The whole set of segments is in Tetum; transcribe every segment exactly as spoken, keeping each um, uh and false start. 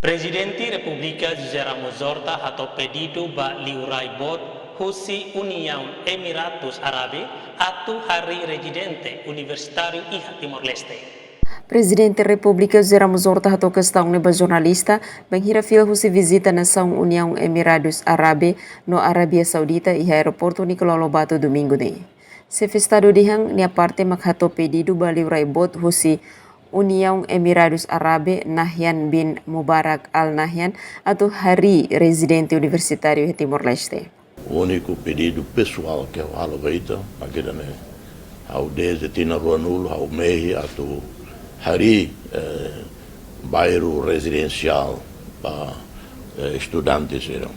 Prezidente Repúblika José Ramos Horta hato'o pedidu ba liurai boot husi Uniaun Emiratus Árabe atu harii rezidente universitáriu iha Timor-Leste. Prezidente Repúblika José Ramos Horta hato'o kestaun ne'e ba jornalista, bainhira fila husi vizita nasaun Uniaun Emiratus Árabe no Arábia Saudita iha aeroportu Nicolau Lobato Domingu ne'e. Xefe Estadu dehan nia parte mak hato'o pedidu ba liurai boot husi Uniaun Emiratus Árabe Nahyan bin Mubarak Al Nahyan atu harii rezidente universitáriu iha Timor-Leste. Úniku pedidu pesoál ke ha'u halo ba ita, mak ida-ne'e, ha'u dezde tinan ruanulu ha'u mehi atu harii, eh, bairru rezidensiál ba, eh, estudante sira.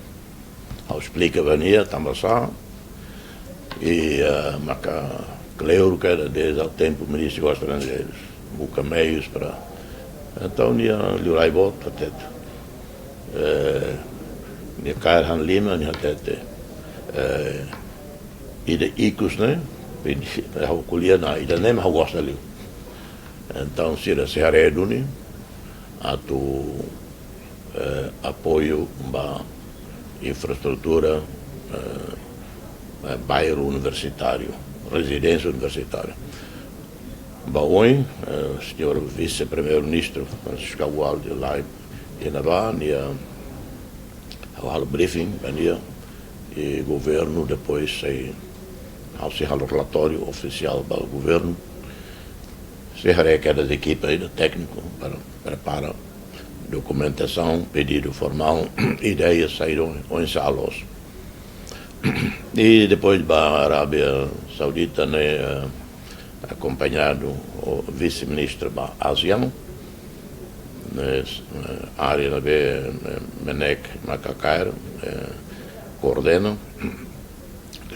Ha'u esplika ba nia tanba sá, i, eh, maka kleur katak dezde tempu Ministru Estranjeirus buka meius para. Entaun nia liurai boot hatete. Eh, nia kaer han liman, nia hatete. Eh, ida ikus ne'e, pedi, ha'u ko'alia ona, ida-ne'e ha'u gosta liu. Entaun sira sei haree duni atu, eh, apoiu ba infraestrutura, eh, eh, bairru universitáriu, rezidénsia universitária. Ba oin, eh, señór Vise-Primeiru-Ministru Francisco Aguado de Lai, iha ne'ebá, nia, ha'u halo briefing ba nia, i governu depois sei, ha'u sei halo relatóriu ofisiál ba governu. Sei haree kedas ekipa ida tékniku para prepara dokumentasaun, pedidu formál, ideia saida oinsá loos. I depois ba Arábia Saudita ne'e, eh, akompañadu ho vise-ministru ba ASEAN, ne'e, eh, área ne'ebé, eh, MNEK maka kaer, eh, koordena,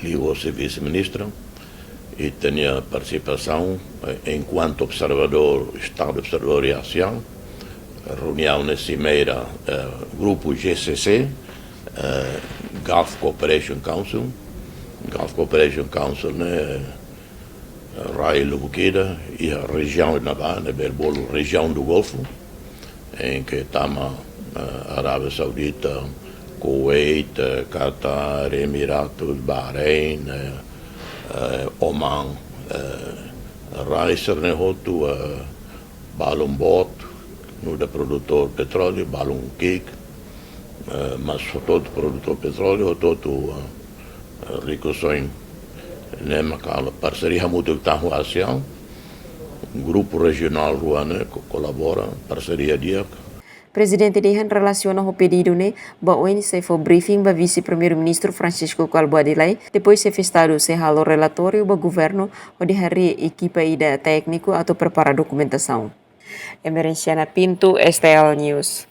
liuhosi vise-ministru, i ita-nia partisipasaun, eh, enkuantu observadór, Estadu observadór iha ASEAN, reuniaun ne'e simeira, eh, grupu G C C, eh, Gulf Cooperation Council, Gulf Cooperation Council ne'e, eh, rai lubuk ida iha rejiaun ne'ebá, ne'ebé bolu rejiaun do Golfo, em que tama, eh, Arábia Saudita, Kuwait, eh, Qatar, Emiratus, Bahrein, eh, eh, Oman, eh, rai sira-ne'e hotu, eh, balun boot, nu'udar produtór petróleu, balun ki'ik, eh, mas hotu-hotu produtór petróleu, hotu-hotu, eh, rikusoin. Ne'e maka halo parseria hamutuk tan ho ASEAN, grupu rejionál rua ne'e ko-, kolabora, parseria di'ak. Prezidente dehan relasiona ho pedidu ne'e, ba oin sei fó briefing ba Vise-Primeiru-Ministru Francisco Calbuadi Lay, depois Xefe Estadu sei halo relatóriu ba governu hodi harii ekipa ida tékniku atu prepara dokumentasaun. Emerenciana Pinto, S T L News.